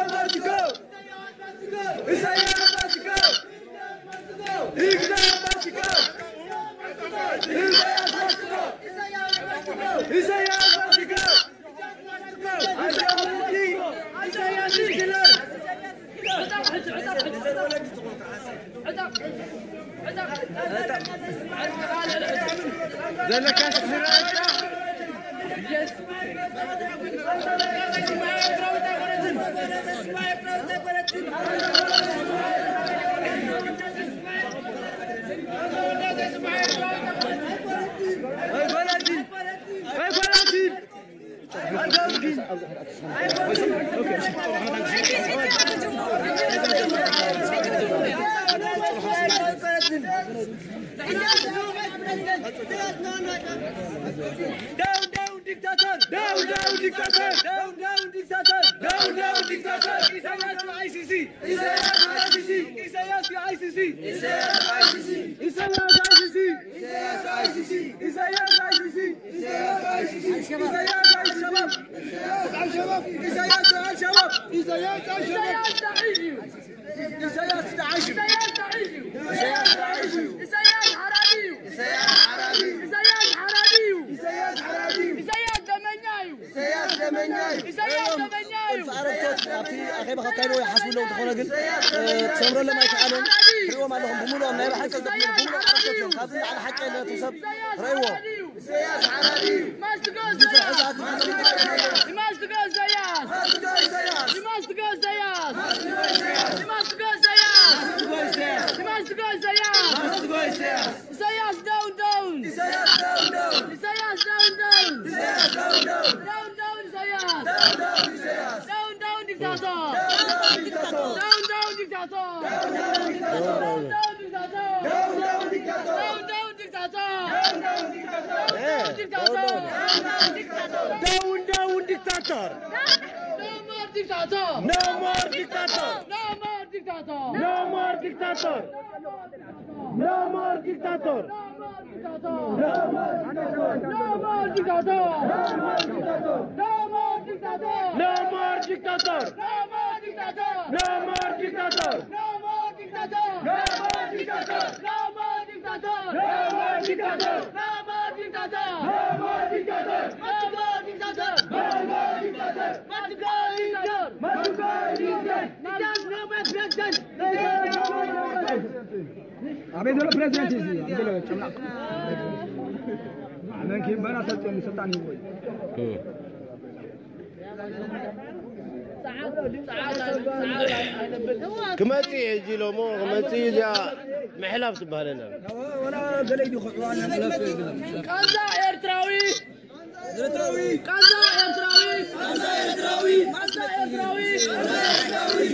ኢሳያስ መሲጎ! ኢሳያስ መሲጎ! ኢሳያስ መሲጎ! ኢሳያስ መሲጎ! ኢሳያስ መሲጎ! ዘለካ ስራሕ Down, down, dictator! Down, down, dictator! Down, down, dictator! Down, down, dictator! ኢሳያስ ቱ I C C! ኢሳያስ ቱ I C C! ኢሳያስ ቱ I C C! ኢሳያስ ቱ I C C! ኢሳያስ ቱ I C C! ኢሳያስ ቱ I C C! ኢሳያስ ቱ I C C! ኢሳያስ ቱ ኣልሸባብ! ኢሳያስ ቱ ኣልሸባብ! ኢሳያስ ቱ ኣልሸባብ! ኢሳያስ ቱ I C C! ኢሳያስ ተዓይሹ! ኢሳያስ ተዓይሹ! ኢሳያስ ተዓይሹ! ኢሳያስ ሓራዲ እዩ! ኢሳያስ ሓራዲ እዩ! ኢሳያስ ሓራዲ እዩ! ኢሳያስ ሓራዲ እዩ! ኢሳያስ ደመኛ እዩ! ኢሳያስ ደመኛ እዩ! ኢሳያስ ደመኛ እዩ! ኣረግቶት ኣብቲ ኣኼባ ከካይድዎ ይሓስቡ ኣለዉ። እንተኾነ ግን፣ እ፣ ክሰምረሎም ኣይከኣለን። ትሪእዎም ኣለኹም፣ ብምሉኦም ናይ ብሓቂ ዘብሉ ብምሉኦም ኣረግቶት እዮም። ካብዚ ንላዕሊ ሓቂ የለን። እቲ ሰብ ኢሳያስ ረእይዎ። ሓራዲ እዩ! ኢሳያስ ሓራዲ እዩ! He must go, Isaias! He must go, Isaias! He must go, Isaias! He must go, Isaias! He must go, Isaias! He must go, Isaias! He must go, Isaias! He must go, Isaias! Must go, Isaias! Isaias, down, down! Isaias, down, down! Isaias, down, down! Isaias, down, down! Down, down, Isaias! Down, down, Isaias! Down, down, dictator! Down, down, dictator! Down, down, dictator! Down, down, dictator! Down, down, dictator! Down, down, dictator! Down, down, dictator! Down, down, dictator! Down, down, dictator! Down, down, dictator! Down, down, dictator! Down, down, dictator! No more dictator! No more dictator! No more dictator! No more dictator! No more dictator! No more dictator! No more dictator! No more dictator! No more dictator! No more dictator! No more dictator! No more No more dictator! No more dictator! No more dictator! No more dictator! No more dictator! No more dictator! No more dictator! No more dictator! No more dictator! Must go in there! Must go in there! Niger no more president! Niger no more president! ኣበይ ዘሎ ፕሬዚደንት እዩ እዚ? ኣበይ ዘሎ ጨምላቕ? መን ኪንበራ ሰልጠኑ ስልጣን ይቦይ። ክመጽእ እዩ ሕጂ ኢሎሞ ክመጽእ እዩ እዚኣ ምሕላፍ ትበሃለና። ቃንዛ ኤርትራዊ ቃንዛ ኤርትራዊ ቃንዛ ኤርትራዊ ቃንዛ ኤርትራዊ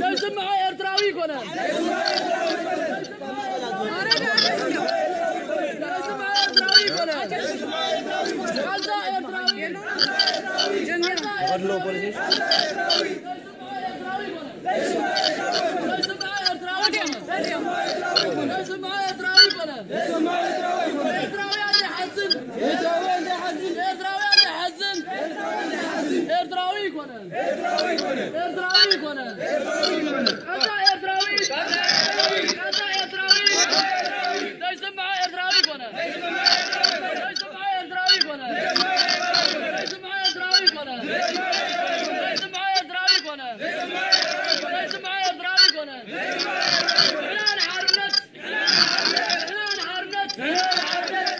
ዘይስምዖ ኤርትራዊ ይኮነ። ዘይስምዖ ኤርትራዊ ይኮነ። ቃንዛ ኤርትራዊ ቃንዛ ኤርትራዊ ኤርትራዊ ይኮነ። ኤርትራዊ ይኮነ። ኤርትራዊ ይኮነ። ቃንዛ ኤርትራዊ ቃንዛ ኤርትራዊ ዘይስምዖ ኤርትራዊ ይኮነ። ዘይስምዖ ኤርትራዊ ይኮነ። ዘይስምዖ ኤርትራዊ ይኮነ። ዘይስምዖ ኤርትራዊ ይኮነ። ዘይስምዖ ኤርትራዊ ይኮነ። ንሕና ንሓርነት ንሕና ንሓርነት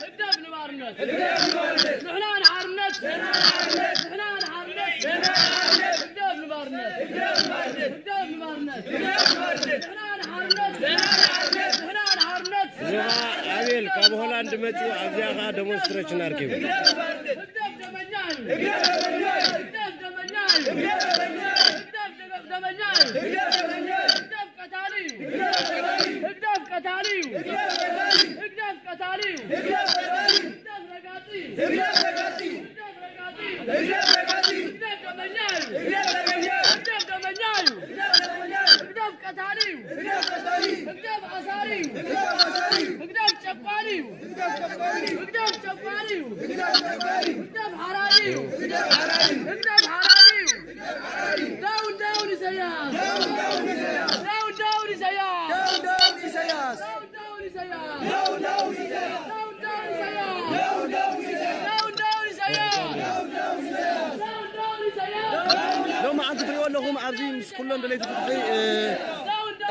ህግደፍ ንባርነት ንሕና ንሓርነት ንሕና ንሓርነት ህግደፍ ንባርነት ህግደፍ ንባርነት ንሕና ንሓርነት ንሕና ንሓርነት እዚኻ ኣቤል ካብ ሆላንድ መጺኡ ኣብዚኣ ከዓ ደሞንስትሬሽን ኣርኪቡ። ህግደፍ ደመኛ እዩ። ህግደፍ ደመኛ እዩ። ህግደፍ ደመኛ እዩ። ህግደፍ ደመኛ እዩ። ህግደፍ ቀታሊ እዩ። ህግደፍ ቀታሊ እዩ። ህግደፍ ቀታሊ እዩ። ህግደፍ ረጋጺ እዩ። ህግደፍ ረጋጺ እዩ። ህግደፍ ደመኛ እዩ። ህግደፍ ደመኛ እዩ። ህግደፍ ደመኛ እዩ። ህግደፍ ቀታሊ እዩ። ህግደፍ ኣሳሪ እዩ። ህግደፍ ጨቋኒ እዩ። ህግደፍ ጨቋኒ እዩ። ህግደፍ ሓራዲ እዩ። ህግደፍ ሓራዲ እዩ። ዳውን ዳውን ኢሳያስ። ዳውን ዳውን ኢሳያስ። ዳውን ዳውን ኢሳያስ። ዳውን ዳውን ኢሳያስ። ዳውን ዳውን ኢሳያስ። ዳውን ዳውን ኢሳያስ። ዳውን ዳውን ኢሳያስ። ሎሚ ዓንቱ ትሪእዎ ኣለኹም ኣብዚ ምስ ኩሎም ደለይቲ ፍትሒ እ፣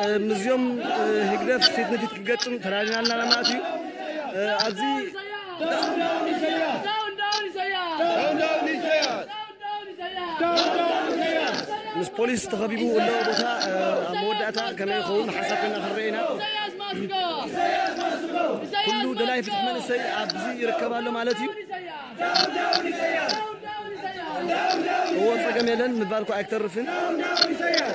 እ፣ ምስዚኦም እ፣ ህግደፍ ፊት ንፊት ክገጥም ተዳሊና ኣለና ማለት እዩ። እ፣ ኣብዚ ምስ ፖሊስ ተኸቢቡ ዘሎ ቦታ እ፣ ኣብ መወዳእታ ከመይ ይኸውን ሓሳብ ኮይና ክንርኢ ኢና። ኩሉ ደላይ ፍትሒ መንእሰይ ኣብዚ ይርከብ ኣሎ ማለት እዩ። እዎ ጸገም የለን ምባል እኮ ኣይክተርፍን።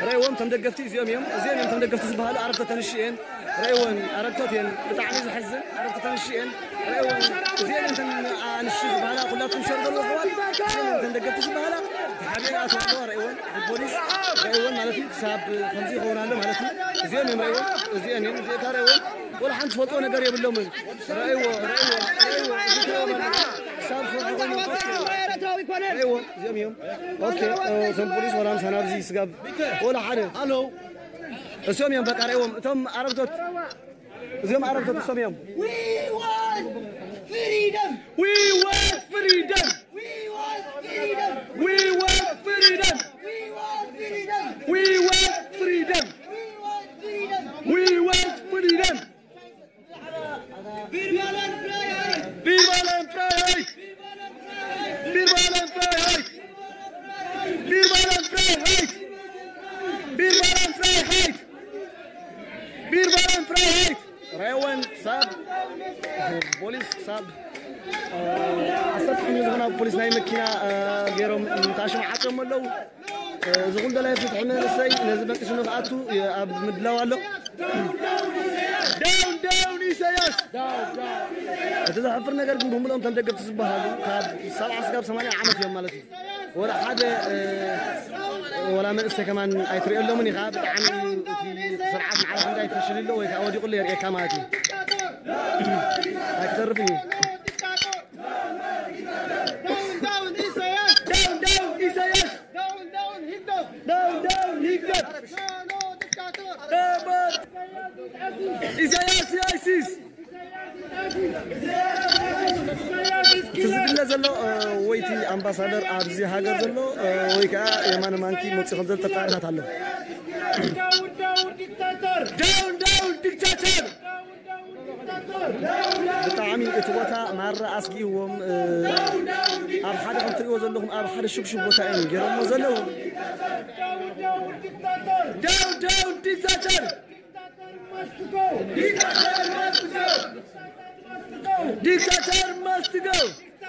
ረእዎም ተም ደገፍቲ እዚኦም እዮም እዚኦም እዮም ተም ደገፍቲ ዝበሃሉ ኣረግቶት ተንሽ እየን። ረእወን ኣረግቶት እየን ብጣዕሚ ዘሕዝን ኣረግቶት ተንሽ እየን። ረእወን እዚኦም እዮም ተም ኣንሽ ዝበሃላ ኩላትኩም ሸር በሉ ኣሕዋት እዚኦም እዮም ተም ደገፍቲ ዝበሃላ ተሓቢአን ኣተዎ ረእወን ብፖሊስ ረእወን ማለት እዩ ክሳብ ከምዚ ይኸውን ኣሎ ማለት እዩ። እዚኦም እዮም ረእወን እዚኦም እዮም እዚኦም ረእወን ወላ ሓንቲ ዝፈልጥዎ ነገር የብሎምን። ረእዎ ረእዎ ረእዎ እዚ ትረእዎ ክሳብ ዝፈልጥዎ ኮይኖም ረእዎ እዚኦም እዮም። ኦኬ እቶም ፖሊስ ወላ ምሳና ኣብዚ ስጋብ ወላ ሓደ ኣሎ። እሶም እዮም በቃ ረእዎም እቶም ኣረግቶት እዚኦም ኣረግቶት እሶም እዮም። We want freedom! We want freedom! We want freedom! We want freedom! We want freedom! We want freedom! We want freedom! We want freedom! Wir wollen Freiheit! Wir wollen Freiheit! Wir wollen Freiheit! Wir wollen Freiheit! Wir wollen Freiheit! Wir wollen Freiheit! ረእወን ክሳብ ፖሊስ ክሳብ ዓሰርተ ሓሙሽተ ዝኾና ፖሊስ ናይ መኪና ገይሮም ታሽም ዓፅዮም ኣለዉ። እዚ ኩሉ ደላይ ፍትሒ መንእሰይ ነዚ በቂሱ ንክኣቱ ኣብ ምድላው ኣሎ። ዳውን ዳውን ኢሳያስ! እቲ ዘሕፍር ነገር ግን ብምልኦም ከም ደገፍቲ ዝበሃሉ ካብ ሰብዓ ስጋብ ሰማንያ ዓመት እዮም ማለት እዩ። ወላ ሓደ ወላ መንእሰይ ከማን ኣይትሪኦ ኣሎምን ኢኻ። ብጣዕሚ እዩ እቲ ስርዓት ማዕረ ክንዳይ ፈሽል ኣሎ ወይ ከዓ ወዲቑ ኣሎ የርእየካ ማለት እዩ። ኣይክተርፍን እዩ። Down, down, Isaias! Down, down, Isaias! Down, down, Hitler! Down, down, Hitler! ወይቲ ኣምባሳደር ኣብዚ ሃገር ዘሎ ወይ ከዓ የማነ ማንኪ መፅኡ ከም ዘሎ ተጣሪታት ኣሎ። Down, down, dictator! ብጣዕሚ እቲ ቦታ ማራ ኣስጊእዎም። ኣብ ሓደ ከም ትሪእዎ ዘለኹም ኣብ ሓደ ሽግሽግ ቦታ እዮም ገይሮሞ ዘለዉ። Down, down, dictator! Dictator must go! Dictator must go! Dictator must go!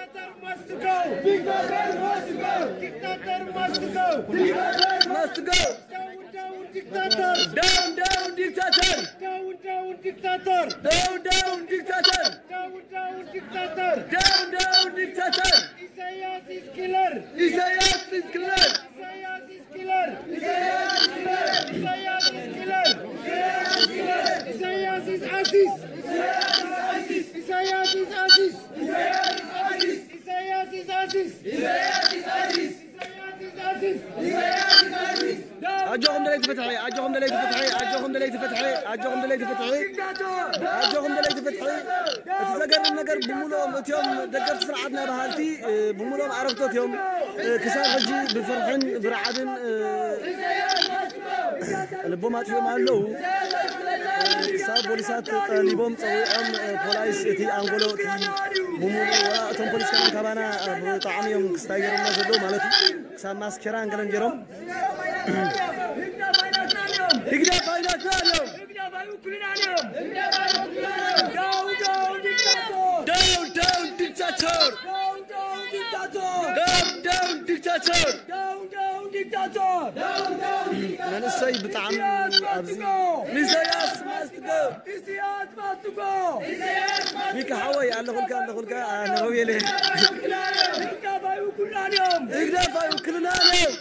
Dictator must go! Dictator must go! Dictator must go! Dictator must go! Down, down, dictator! Down, down, dictator! Down, down, dictator! Down, down, dictator! Down, down, dictator! Down, down, dictator! Isaias is killer! Isaias is killer! Isaias is killer! Isaias is killer! Isaias is killer! Isaias is ISIS! Isaias is ISIS! Isaias is ISIS! Isaias is ISIS! Isaias is ISIS! ኣጆኹም ደለይቲ ፍትሒ ኣጆኹም ደለይቲ ፍትሒ ኣጆኹም ደለይቲ ፍትሒ ኣጆኹም ደለይቲ ፍትሒ ኣጆኹም ደለይቲ ፍትሒ። እቲ ዘገርም ነገር ብምሉኦም እቲኦም ደገፍቲ ስርዓትና በሃልቲ ብምሉኦም ኣረግቶት እዮም። ክሳብ ሕጂ ብፍርሕን ብረዓድን ልቦም ኣጥፊኦም ኣለዉ። ክሳብ ፖሊሳት ጠሊቦም ፀዊዖም ፖላይስ እቲ ኣንጎሎ እቲ ብምሉእ ወላ እቶም ፖሊስ ከማን ካባና ብጣዕሚ እዮም ክስታይ ገይሮምና ዘለዉ ማለት እዩ። ክሳብ ማስኬራን ገለን ገይሮም ህግደፍ ኣይናትና እዮም። Down, down, dictator! Down, down, dictator! Down, down, dictator! መንእሰይ ብጣዕሚ ኣብዚ ኢሳያስ ማስትጎ ሚካ ሓወይ ኣለኹልካ ኣለኹልካ ኣነኸብየለ ህግደፍ ኣይውክልና እዮም።